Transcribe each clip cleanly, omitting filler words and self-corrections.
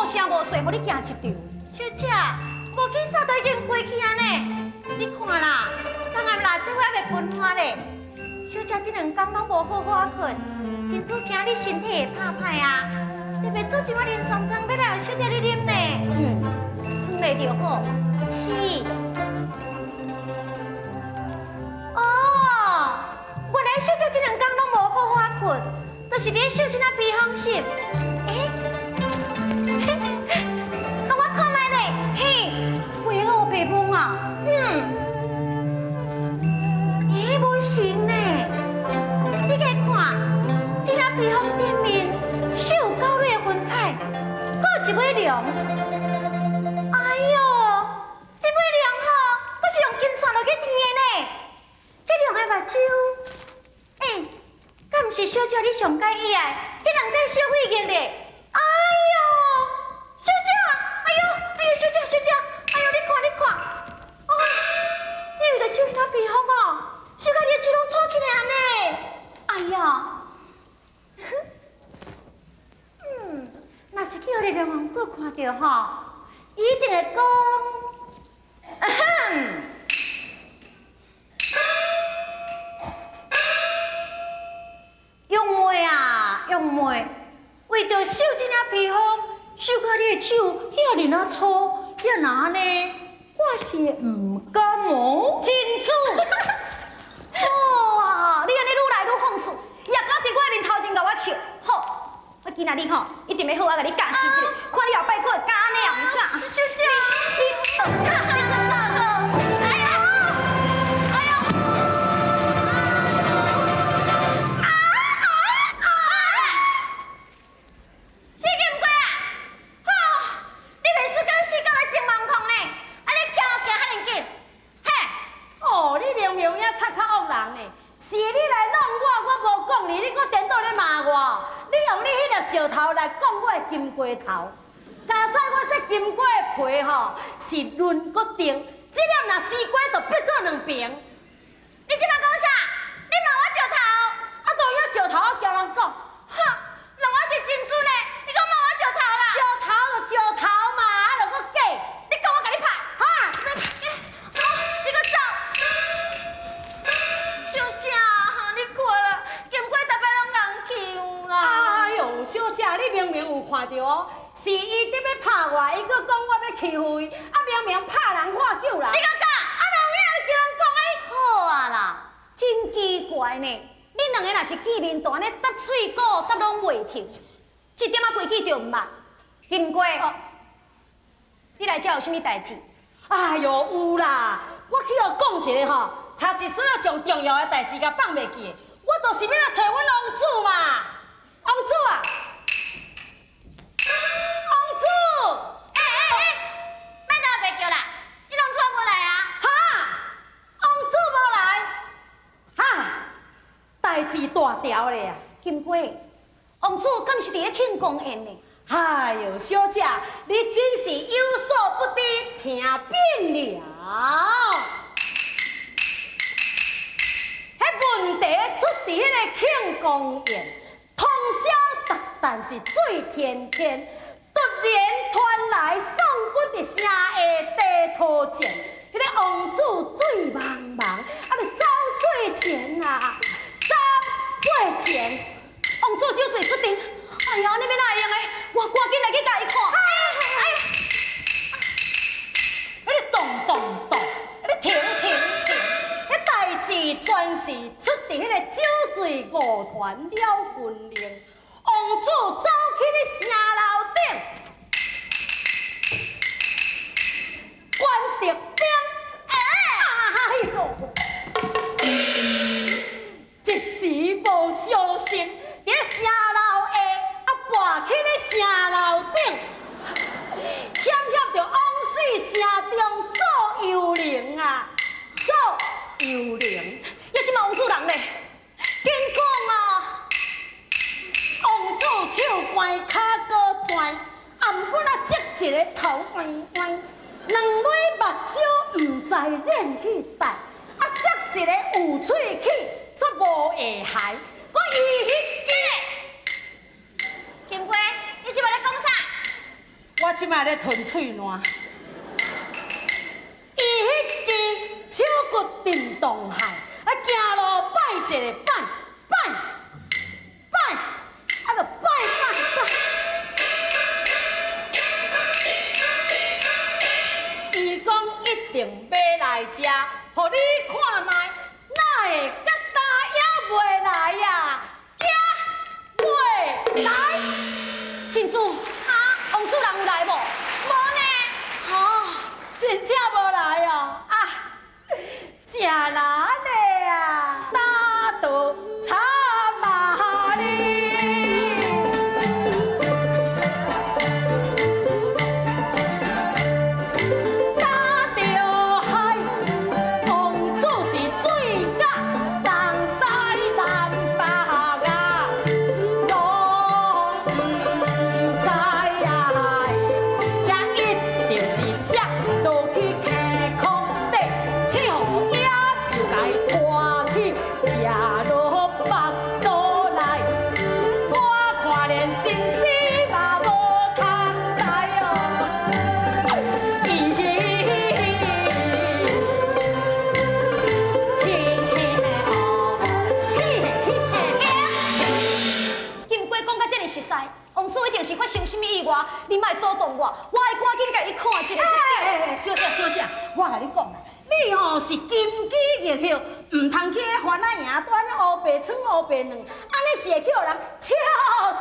無聲無勢，予你驚一場。小姐，無警察都已經過去啊呢。你看啦，昨暗蠟燭還袂噴花咧。小姐這兩工攏無好好睏，真主驚你身體會拍歹啊。特別煮一碗人參湯欲來予小姐你啉呢。嗯，湯袂著好。是。哦，原來小姐這兩工攏無好好睏，就是咧繡這領披風是？欸，予我看覓咧，嘿，花落白夢啊。嗯。欸，無成呢。你共看，這領披風頂面繡有九蕊的雲彩，閣有一尾龍。哎喲，這尾龍吼，閣是用金線落去添的呢。這龍的目睭，欸，敢毋是小姐你上佮意愛彼兩塊小火玉咧？哎喲，小姐，哎喲，哎喲，小姐，小姐，哎喲，你看，你看，哦，你為著繡彼領披風哦，繡甲你的手攏粗起來按呢。哎呀，嗯，若是去予你龍王子看著吼，伊一定會講，勇妹啊，勇妹，為著繡這領披風，繡甲你的手遐爾仔粗，你若按呢，我是毋甘哦。真主，好啊，你按呢愈來愈放肆，也敢佇我的面頭前共我笑。好，我今仔日吼一定欲好好共你教示一下，看你後擺閣會敢按呢抑毋敢。小姐，你你閣走閣。哎呦，哎呦，啊啊啊！死金龜啊！吼，你袂輸講死到來真盲空呢？啊，你行行遐爾緊，嘿！哦，你明明有影插較惡人呢，是你來弄我，我無講你，你閣顛倒咧罵我。你用你彼粒石頭來講我的金瓜頭，加彩我這金瓜的皮吼是嫩閣甜，這粒若西瓜就變做兩爿。你這擺講啥？你罵我石頭？啊，當影石頭，我驚人講。哈，那我是珍珠呢？你閣罵我石頭啦？石頭就石頭嘛，啊，著閣假。你講我共你拍，哈？你閣走。小姐，你看啦，金瓜逐擺攏佇欺負啦。哎喲，小姐，你明明有看著哦，是伊佇欲拍我，伊閣講我欲欺負伊，啊明明拍人喊救人。你閣講？啊，哪有影你叫人講啊你？好啊啦，真奇怪呢，恁兩个若是見面就按呢搭喙鼓搭攏袂停，一點仔規矩就毋捌。金瓜，你來遮有啥物代誌？哎喲，有啦，我去予講一個吼，差一孫仔將重要的代誌共放袂記，我就是欲來揣阮王子嘛，王子啊，王子，欸欸欸，莫當白叫啦，你王子無來啊？哈，王子無來，哈，代誌大條咧啊！金瓜，王子敢是佇咧慶功宴呢？哎喲，小姐，你真是有所不知，聽變了。彼問題出佇彼個慶功宴，通宵達旦是醉天天，突然傳來宋軍佇城下地圖前，彼個王子醉茫茫，啊，就走做前啊，走做前，王子酒醉出陣。哎呀，你欲哪會用的？我趕緊來去共伊看。哎哎，彼個咚咚咚，彼個停停停，彼代誌全是出佇彼個酒醉五團了軍令，王子走去咧城樓頂，關德兵，哎喲，一時無小心，佇咧城樓下。跋去咧城樓頂，險險著枉死城中做幽靈啊！做幽靈，呀，這擺王子人咧，緊講啊！王子手關跤閣轉，啊，毋過若側一个頭歪歪，兩尾目睭毋知練去佗，啊，說一个有喙齒卻無下頦，我伊彼金瓜，你這擺咧講啥？我這擺咧吞喙瀾。伊彼支手骨震動海，啊，行路拜一个拜拜拜，啊，就拜拜拜。伊講一定欲來遮，予你看覓，哪會甲今猶袂來啊？驚袂來？真珠，哈，王主人有來無？無呢。哈，真正無來哦！啊，真難的啊，打倒惨馬哩。打著海，王子是水甲東西南北啊，攏毋知啊，也一定是摔落去溪空底，去予野獸共伊拖去食落腹肚內。我看連神仙嘛無通來哦。咦，嘿嘿哦，嘿嘿嘿。金瓜講甲這爾實在，王子一定是發生啥物意外，你莫阻擋我，我愛趕緊共伊看一下。哎，小姐小姐，我共你講啦，你吼是金枝玉葉，毋通去番仔營蹛咧烏白穿烏白卵，按呢是會去予人笑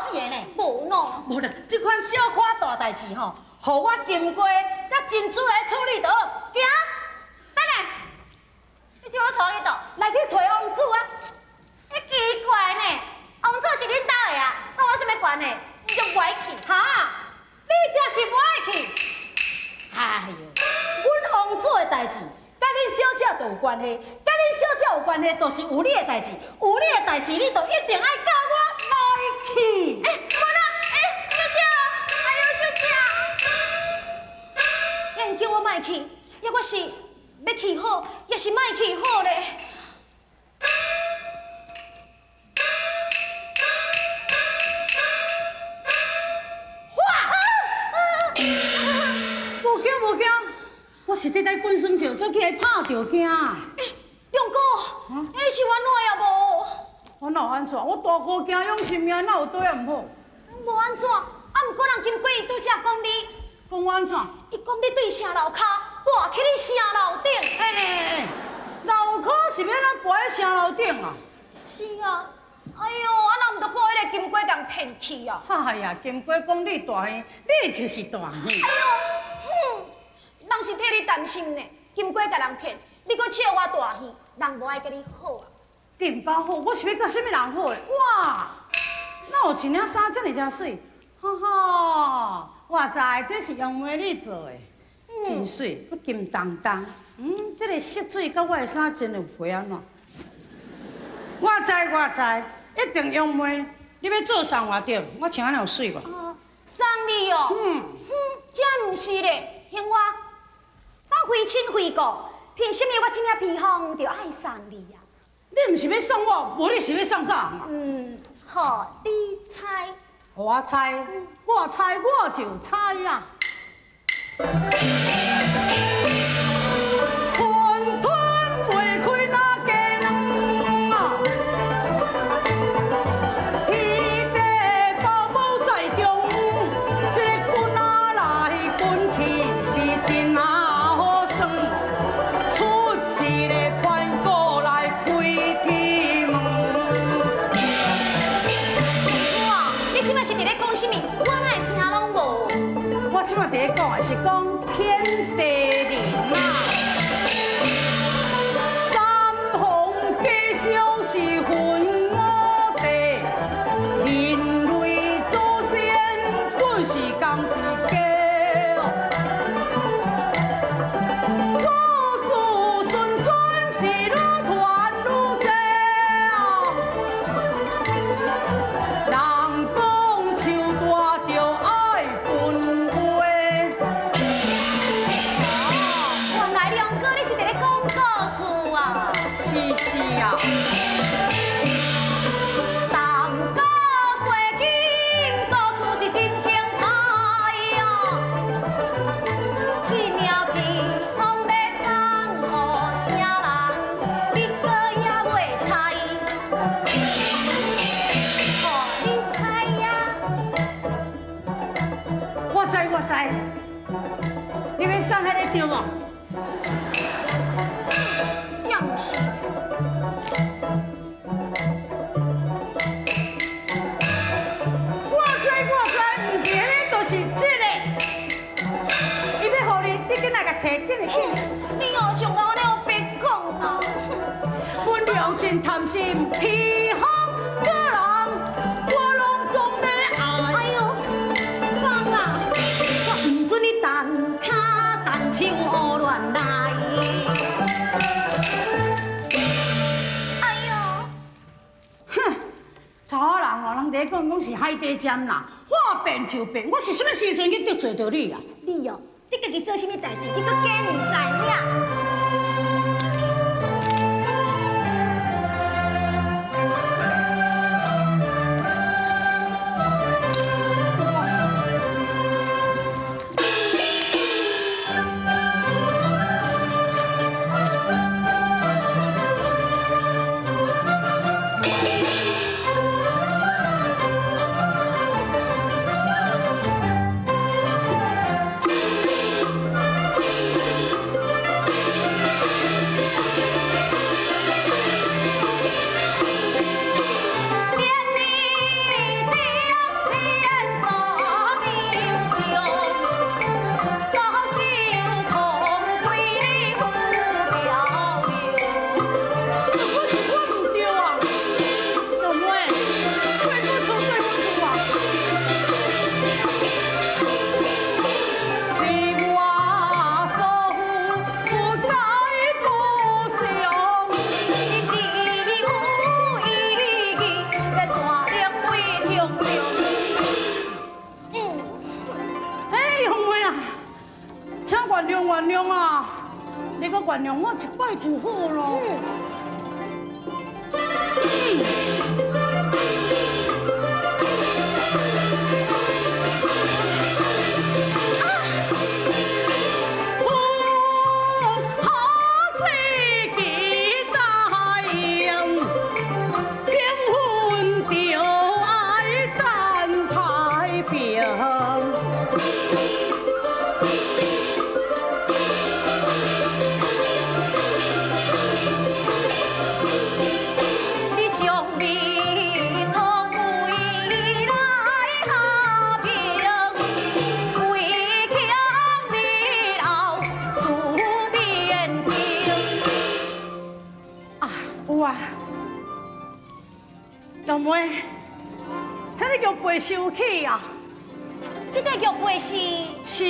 死的呢。無喏，無啦，這款小可大代誌吼，予我金瓜佮珍珠來處理就好。行，等下，你這欲帶去佗？來去揣王子啊！欸，奇怪呢，王子是恁兜的啊，關我啥物關係？你就無愛去。哈，你這是無愛去？哎喲，阮王子的代誌，佮恁小姐就有關係，佮恁小姐有關係，就是有你的代誌，有你的代誌，你就一定愛佮我來去。欸，無啦，欸，小姐，哎喲，小姐，因叫我莫去，抑我是欲去好，抑是莫去好咧？無驚無驚，我是佇咧滾孫石，做起來拍著驚。欸，龍哥，你是有按怎也無？我哪有按怎？我大哥驚養性命，哪有佗仔毋好？無按怎？啊，毋過人金瓜伊拄才講你，講我按怎？伊講你對城樓跤跋去你城樓頂。欸欸欸，樓跤是欲按怎跋佇城樓頂啊？是啊，哎喲，啊那毋著閣彼個金瓜共騙去啊？哎呀，金瓜講你大耳，你就是大耳。哎喲，哼，人是替你擔心呢。金瓜共人騙，你閣笑我大耳，人無愛佮你好啊。你毋敢好，我是欲佮啥物人好的？哇，哪有一領衫這爾遮媠？哈哈，我知這是楊梅你做的，真媠，閣金當當。嗯，這个色水佮我的衫真有配按怎？我知我知，一定楊梅，你欲做送我對？我穿按呢有媠無？送你哦。嗯，哼，這毋是咧，兄我，我非親非故，憑啥物我這領披風就愛送你啊？你毋是欲送我，無你是欲送啥人啊？嗯，予你猜。予我猜，我猜我就猜啊！雲吞袂開那雞卵啊，天地寶寶在中，這个滾啊來滾去是真啊好耍，出一个盤古來開天門。哇，你這擺是佇咧講啥物？我哪會聽攏無？我這擺佇咧講的是講天地人啊，三皇家小是分五地，人類祖先本是仝一家哦，子子孫孫是愈傳愈濟哦。人講樹大就愛分話。原來龍哥你是佇咧講故事啊！是是啊。淡薄西金故事是真精彩啊！對無？這毋是。我知我知，毋是彼个，就是這個。伊欲予你，你緊來共提，緊來緊。你哦，上甲我咧白講啊！阮娘真貪心，披風過人，我攏總欲愛。哎喲，放啊！我毋准你單跤單手胡亂來。哎喲，哼，查某人哦，人伫咧講講是海底針啦，話變就變。我是啥物時陣去得罪著你啊？你哦，你家己做啥物代誌，你閣假毋知影？原諒啊，你閣原諒我一擺就好咯。杨妹，请你玉杯收起啊！这块玉杯是是。